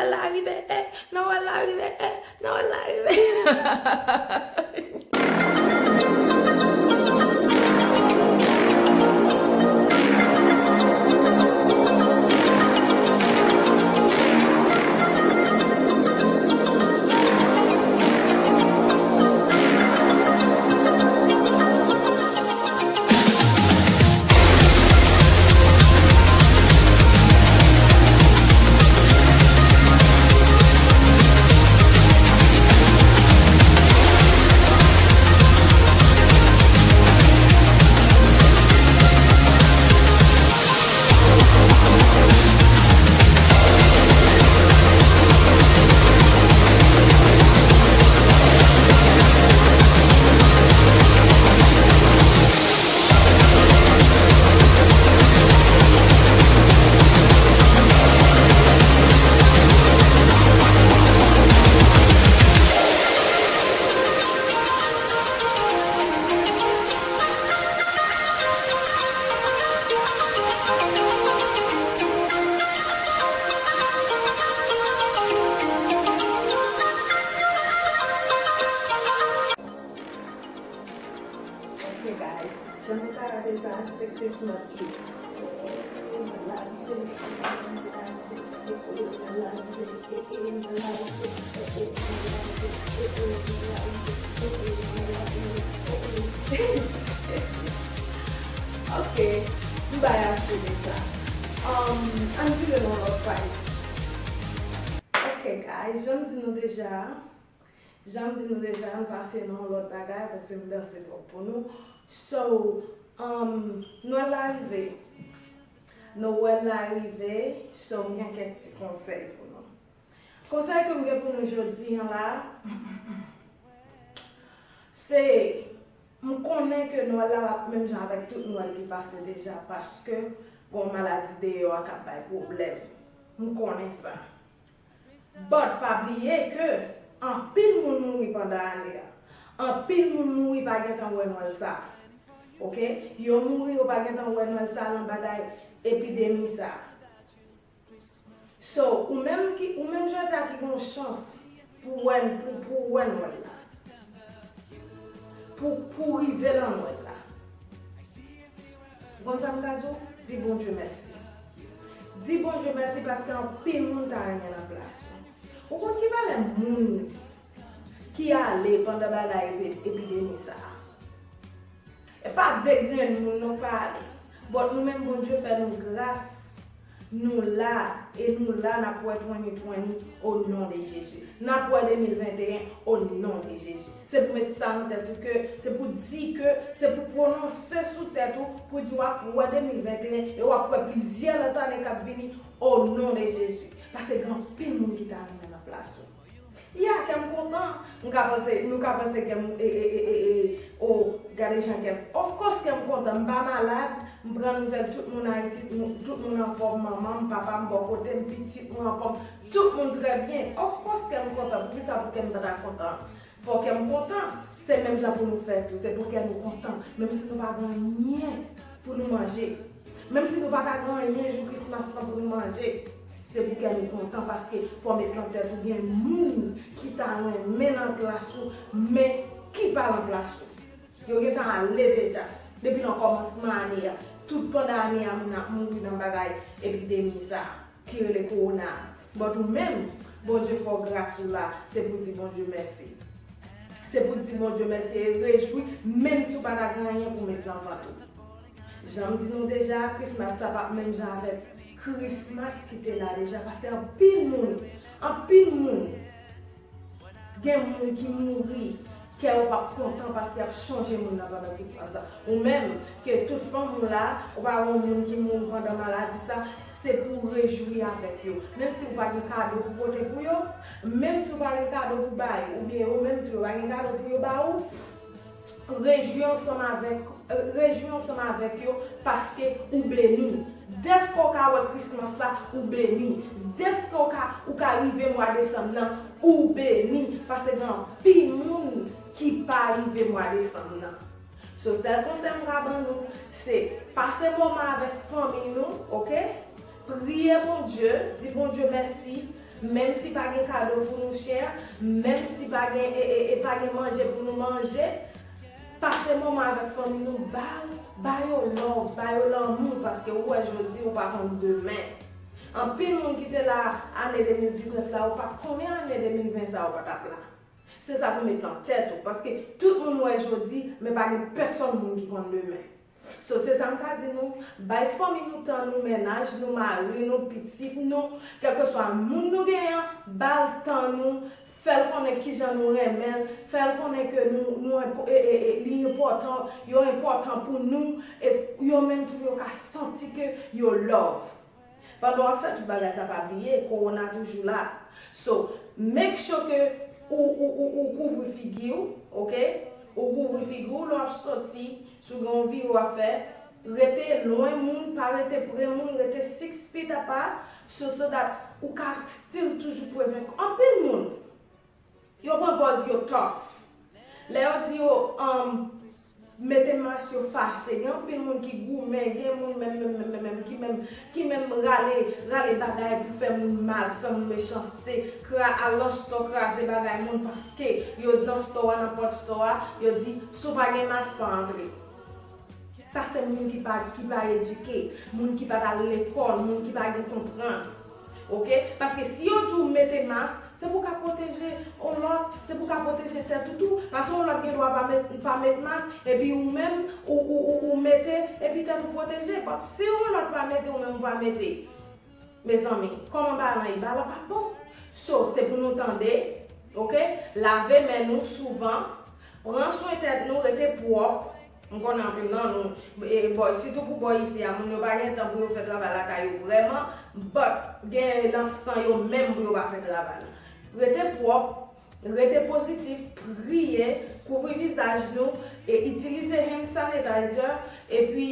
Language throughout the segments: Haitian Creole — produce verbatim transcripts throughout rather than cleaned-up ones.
Nwèl la rive, eh, Nwèl la rive, eh, Nwèl la rive. Ok, guys, jan nou ka rate sa, se Christmas Eve. Ok, m bay ase deja. Um, ann vire nan lòt paj. Ok, guys, jan m di nou deja, jan m di nou deja, ann pase nan yon lòt bagay, paske m danse twòp pou nou. So, um, Nwèl la rive. Nwèl la rive, so m gen kèk ti konsèy pou nou. Konsèy ke m gen pou nou jodi an la, se, m konnen ke Nwèl la p ap menm jan avèk tout Nwèl ki pase deja, paske gon maladi deyò a k ap bay pwoblèm. M konnen sa. But pa bliye ke anpil moun mouri pandan ane a. Anpil moun mouri pa gentan wè Nwèl sa. Ok? Yo mouri, yo pa gentan wè Nwèl sa nan bagay epidemi sa. So, ou menm ki, ou menm jodi a ki gon chans pou wè, pou, pou wè Nwèl la. Pou, pou rive nan Nwèl la. Ou konn sa m ka di w? Di Bondye mèsi. Di Bondye mèsi paske anpil moun ta renmen nan plas ou. Ou konn ki valè moun ki ale pandan bagay epi-, epidemi sa a? E pa de grenn moun non k pa ale. But nou menm Bondye fè nou gras. Nou la, e nou la, n ap wè twenty twenty o non de Jezi. N ap wè de mil venteyen o non de Jezi. Se pou met sa nan tèt ou ke, se pou di ke, se pou pwononse sou tèt ou, pou di w ap wè de mil venteyen e w ap wè plizyè lòt ane k ap vini o non de Jezi. Paske gen anpil moun ki ta renmen nan plas ou. Ya, kè m kontan. M ka panse, nou ka panse kè m, e, e, e, e, e, o, gade jan kè m. Of course kè m kontan. M pa malad, m pran nouvèl tout moun Ayiti, nou, tout moun anfòm, manman m, papa m bò kote m, pitit mwen anfòm, tout moun trè byen. Of course kè m kontan. Poukisa pou kè m pa ta kontan? Fò kè m kontan. Se menm jan pou nou fè tou. Se pou kè nou kontan. Menm si nou pa gen anyen pou nou manje. Menm si nou pa ka gen anyen jou Christmas lan pou nou manje, se pou kè nou kontan, paske fò met nan tèt ou gen moun ki ta renmen nan plas ou, men ki pa nan plas ou. Yo gentan ale deja. Depi nan kòmansman ane a, tout pandan ane a, moun ap mouri nan bagay epidemi sa a ki rele kowona a. But ou menm, Bondye fè w gras ou la, se pou di Bondye mèsi. Se pou di Bondye mèsi e rejwi, menm si w pa ta gen anyen pou met nan vant ou. Jan m di nou deja, Christmas la p ap menm jan avèk Christmas ki te la deja, paske anpil moun, anpil moun, gen moun ki mouri, kè yo p ap kontan paske y ap chonje moun nan pandan Christmas la. Ou menm, ke tout fanmi w la, ou pa wè yon moun ki mouri pandan maladi sa, se pou w rejwi avèk yo. Menm si w pa gen kado pou pote pou yo, menm si w pa gen kado pou ba yo, oubyen yo menm tou yo pa gen kado pou yo ba ou, rejwi ansanm avèk, rejwi ansanm avèk yo paske ou beni. Dèske w ka wè Christmas la, ou beni. Dèske w ka, ou ka rive mwa desanm nan, ou beni. Paske gen anpil moun ki pa rive mwa desanm nan. So, sèl konsèy m ka ban nou, se pase moman avèk fanmi nou, ok? Priye Bondye, di Bondye mèsi, Menm si pa gen kado pou nou share, menm si pa gen, e, e, e pa gen manje pou nou manje, pase moman avèk fanmi nou, ba, ba yo love, ba yo lanmou, paske ou wè jodi, ou pa konn demen. Anpil moun ki te la ane de mil diznèf la, ou pa konnen ane de mil ven sa ou pa t ap la. Se sa pou met nan tèt ou, paske tout moun wè jodi, men pa gen pèsonn moun ki konn demen. So, se sa m ka di nou, bay fanmi nou tan nou, mennaj nou, mari nou, pitit nou, kèlkeswa moun nou genyen, ba l tan nou, fè l konnen kijan nou renmen l, fè l konnen ke nou, nou enpo-, e, e, e, li enpòtan, yo enpòtan pou nou, e yo menm tou yo ka santi ke yo love. Pandan w ap fè tout bagay sa, pa bliye, kowona toujou la. So, make sure ke ou, ou, ou, ou kouvri figi w, oke? Ou kouvri figi w lè w ap soti, si w gen yon vire w ap fè, rete lwen moun, pa rete pre moun, rete six feet apart, so, so that ou ka still toujou prevent. Anpil moun, yo pran pòz yo tough. Lè yo di yo, um, mete mas, yo fache. Gen anpil moun ki goumen, gen moun menm, menm, menm, menm, menm, ki menm, ki menm rale, rale bagay pou fè moun mal, pou fè moun mechanste, kra-, al nan store, kraze bagay moun paske yo nan store a, nan pòt store a, yo di, "Si w pa gen mas, pa antre." Sa se moun ki pa, ki pa edike, moun ki pa t al lekòl, moun ki pa gen konprann. Oke? Paske si yo di w mete mas, se pou w ka pwoteje yon lòt, se pou w ka pwoteje tèt ou tou. Paske yon lòt gen dwa pa met, pa met mas, epi ou menm, ou, ou, ou, ou mete, epi tèt ou pwoteje. But si yon lòt pa mete, ou menm ou pa mete. Mezanmi, kòman balan ye? Balan pa bon. So, se pou nou tande, oke? Lave men nou souvan, pran swen tèt nou, rete pwòp. M konnen anpil nan nou, e, bò, sitou pou bò isi a, moun yo pa gen tan pou yo fè travay lakay yo vrèman, but gen nan san yo menm pou yo pa fè travay. Rete pwòp, rete pozitif, priye, kouvri vizaj nou, e itilize hand sanitizer, epi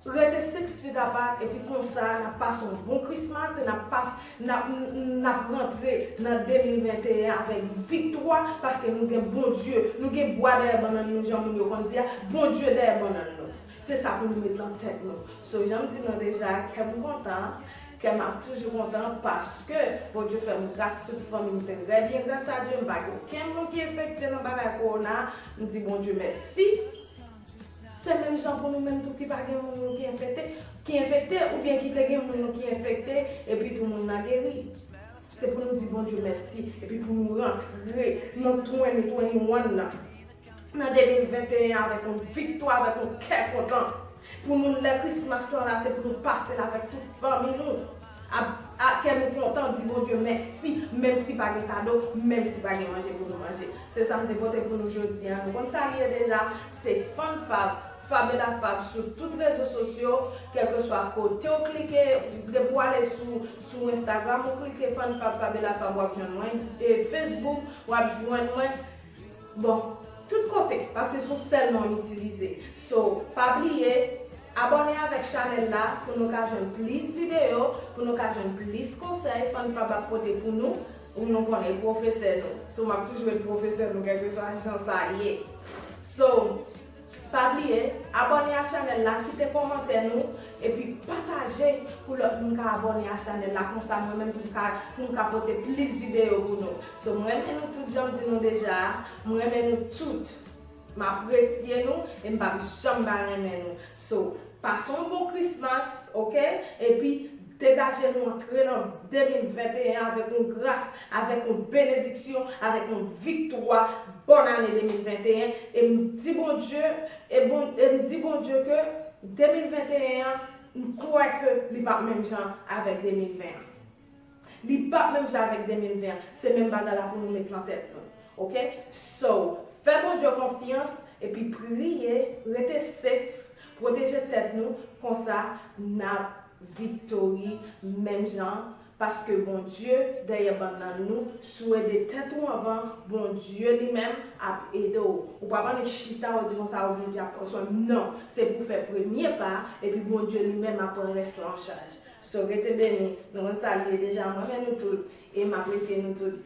rete six feet apart, epi konsa, n ap pase yon bon Christmas, e n ap pas-, n ap, n ap rantre nan de mil venteyen avèk viktwa, paske nou gen Bondye, nou gen bwa dèyè bannann nou, jan moun yo konn di a, Bondye dèyè bannann nou. Se sa pou nou met nan tèt nou. So, jan m di nou deja, kè m kontan, kè m ap toujou kontan, paske Bondye fè m gras, tout fanmi m trè byen, gras a Dye, m pa gen okenn moun ki enfekte nan bagay kowona, m di Bondye mèsi. Se menm jan pou nou menm tou ki pa gen moun nou ki enfekte, ki enfekte oubyen ki te gen moun nou ki enfekte, epi tou moun nan geri. Se pou nou di Bondye mèsi, epi pou nou rantre nan twenty twenty-one nan, nan de mil venteyen avèk yon viktwa, avèk yon kè kontan. Pou nou, lè Christmas lan la, se pou nou pase l avèk tout fanmi nou. A, a kè nou kontan, di Bondye mèsi, menm si pa gen kado, menm si pa gen manje pou nou manje. Se sa m te pote pou nou jodi a. Nou konn sa li ye deja, se Fann Fab, Fab e la Fab sou tout rezo sosyo, kèlkeswa kote w klike, depi w ale sou, sou Instagram, ou klike Fann Fab, Fab e la Fab, w ap jwenn mwen, e Facebook, w ap jwenn mwen. Bon, tout kote, paske se yon sèl non m itilize. So, pa bliye, abòne avèk chanèl la pou nou ka jwenn plis videyo, pou nou ka jwenn plis konsèy Fann Fab ap pote pou nou. Ou nou konnen, e pwofesè nou. So, m ap toujou ret pwofesè nou, kèlkeswa jan sa ye. So, pa bliye, abòne a chanèl la, kite kòmantè nou, epi pataje pou lòt moun ka abòne a chanèl la. Konsa, mwen menm, pou m ka, pou m ka pote plis videyo pou nou. So, m renmen nou tout, jan m di nou deja a. M renmen nou tout. M apresye nou e m p ap janm pa renmen nou. So, pase yon bon Christmas, oke? Epi, degaje nou antre nan de mil venteyen avèk yon gras, avèk yon benediksyon, avèk yon viktwa. Bòn ane de mil venteyen. E m di Bondye, e bon, e m di Bondye ke de mil venteyen an, m kwè ke li p ap menm jan avèk de mil ven an. Li p ap menm jan avèk de mil ven an. Se menm bagay la pou nou met nan tèt nou. Oke? So, fè Bondye konfyans epi priye, rete safe, pwoteje tèt nou, konsa n ap viktori menm jan, paske Bondye dèyè bannann nou, si w ede tèt ou anvan, Bondye li menm ap ede w. Ou p ap annik chita, ou di konsa, ou gen djab pran swen m. Non, se pou w fè premye pa, epi Bondye li menm ap pran rès la an chaj. So, rete beni. Nou konn sa li ye deja. M renmen nou tout. E m apresye nou tout.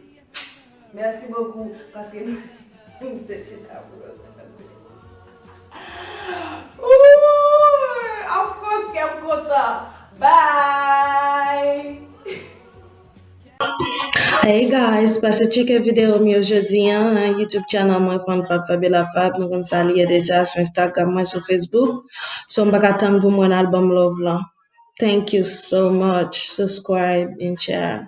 Mèsi bokou paske nou te chita pou nou tande. Ooh, of course, kè m kontan. Bye! Hey guys, pase tcheke videyo m yo jodi an, YouTube channel mwen Fab Fab Fabiola Fab, nou konn sa li ye deja, sou Instagram mwen, sou Facebook. So m pa ka tann pou m wè album Love lan. Thank you so much. Subscribe and share.